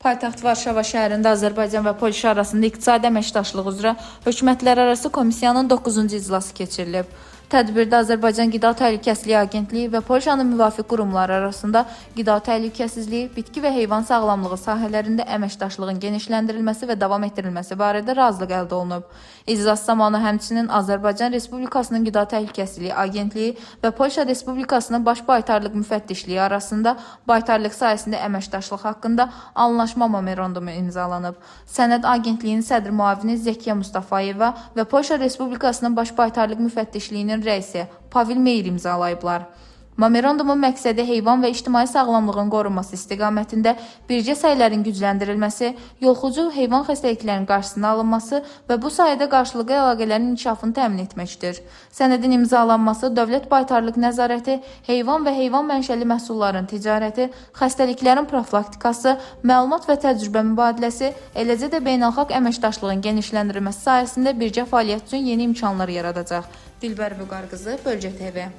Paytaxt Varşava şəhərində Azərbaycan və Polşa arasında iqtisadi əməkdaşlıq üzrə hökumətlərarası komissiyanın 9-cu iclası keçirilib. Tədbirdə Azərbaycan Qida Təhlükəsizliyi Agentliyi və Polşanın müvafiq qurumları arasında qida təhlükəsizliyi, bitki və heyvan sağlamlığı sahələrində əməkdaşlığın genişləndirilməsi və davam etdirilməsi barədə razılıq əldə olunub. İclas zamanı həmçinin Azərbaycan Respublikasının Qida Təhlükəsizliyi Agentliyi və Polşa Respublikasının Baş Baytarlıq Müfəttişliyi arasında baytarlıq sahəsində əməkdaşlıq haqqında anlaşma memorandumu imzalanıb. Sənəd agentliyin sədr müavini Zəkiyə Mustafayeva və Polşa Respublikasının Baş Baytarlıq Müfəttişliyinin rəisi Pavel Meyr imzalayıblar. Memorandumun məqsədi heyvan və ictimai sağlamlığın qorunması istiqamətində birgə səylərin gücləndirilməsi, yolxucu heyvan xəstəliklərinin qarşısının alınması və bu sahədə qarşılıqlı əlaqələrin inkişafını təmin etməkdir. Sənədin imzalanması dövlət baytarlıq nəzarəti, heyvan və heyvan mənşəli məhsulların ticarəti, xəstəliklərin profilaktikası, məlumat və təcrübə mübadiləsi, eləcə də beynəlxalq əməkdaşlığın genişləndirilməsi sayəsində birgə fəaliyyət üçün yeni imkanlar yaradacaq. Dilbər Vüqar qızı, Bölgə TV.